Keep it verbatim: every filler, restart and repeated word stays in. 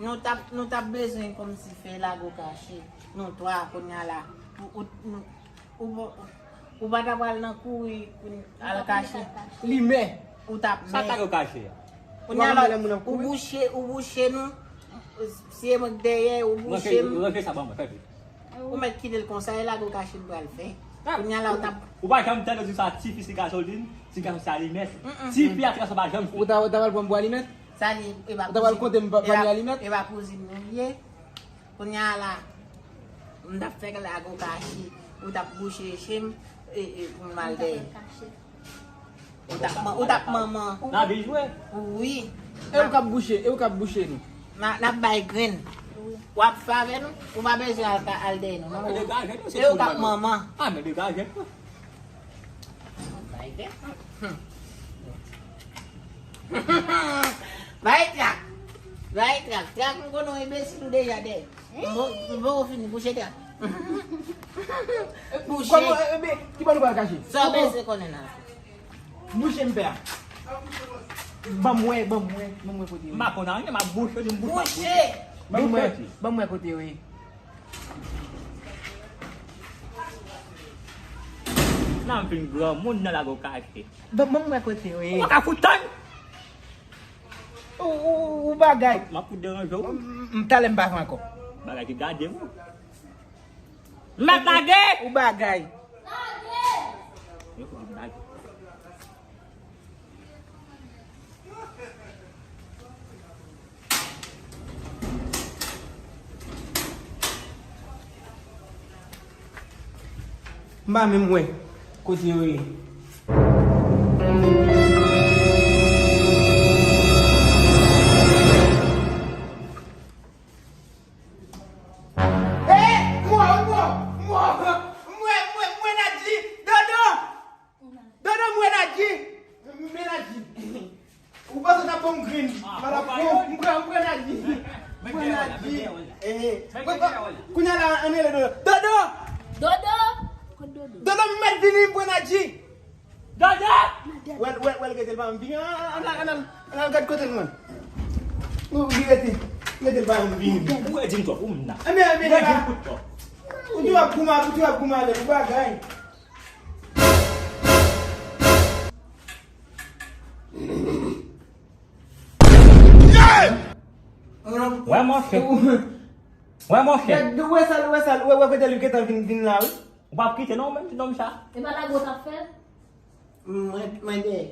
Nou t ap, nou t ap bezwen kòmsi fè lago kache. Nou twa, kounye a la. Ou, ou, nou, ou, ou, ou pa ta pral nan kouri pou n al kache. Limen. Ou t ap sa lago kache a? Kounye a la, ou bouche, ou bouche nou. Si e mwen k dèyè, ou bouche m. Range sa ban mwen, fè vit. Ou mèt kite l konsa, e lago kache m pral fè. Kounye a la, ou t ap. Ou pa janm tande yo di sa, tifi se gazolin, ti gason se alimèt. Tifi a, ti gason pa janm fè. Ou ta, ou ta pral pran m pou alimèt? Sa li, e pa kouzin. Ou ta pral konte m pa, pa li alimèt? E pa kouzin nou ye. Kounye a la, m t ap fè lago kache, ou t ap bouche je m, e, e, pou m al dèyè. Ou t ap man-, ou t ap manman. N ap vin jwe. Wi. E ou k ap bouche, e ou k ap bouche nou. N a, n ap bay grenn. W ap fè avè nou, ou pa bezwen al, al dèyè nou, non. E ou k ap manman. A, men degaje nou. Bay trak. Bay trak. Bay trak. Trak, m konnen w enbesil ou deja dèyè. M poko fini, bouche trak. Bouche. Kòman, e, e, ki bò nou pral kache? Sa w bezwen konnen nan? Bouche m pè a. Ban m wè, ban m wè, ban m wè kote yo ye. M pa konn anyen, m ap bouche li, m bouche. Bouche! Ban m wè, ban m wè kote yo ye. Nan m fin granmoun nan lago kache. Ban, ban m wè kote yo ye. Ou pa ka fout tann. Ou, ou, ou bagay. M ap fout deranje w. M, m, talè m pa fè ankò. Bagay ki gade w. M ap lage. Ou bagay. Yo fout m lage. M pa menm wè kote yo ye. Eh, mwen, mwen, mwen, mwen, mwen, mwen, Nadji, Dodo! Dodo, m wè Nadji! M wè Nadji! Ou panse w t ap ban m grenn? M pral ap pran, m pran, m pran Nadji! M pran Nadji! Eh, eh. Kounye a la, ann rele Dodo! Dodo! Dodo! Kot Dodo? Dodo, m mèt vini, m pran Nadji! Dodo! Wè l, wè l, wè l rete, l pa vin. Ann, ann, ann, ann al gad kote l, mwen. Ou, li rete, li rete, l pa vin. Ou redi m twòp, ou menm nan. Ebyen, ebyen, ou redi m kout twòp. Ou di w ap goumen, ou di w ap goumen avè l, ou bagay. Wè monchè. Wè monchè. Wè sa, wè sa, wè, wè kote li gentan vin, vin la, wi. Ou p ap kite non, menm ti nonm sa. E pa lago t ap fè l? Mwen, mwen dèyè.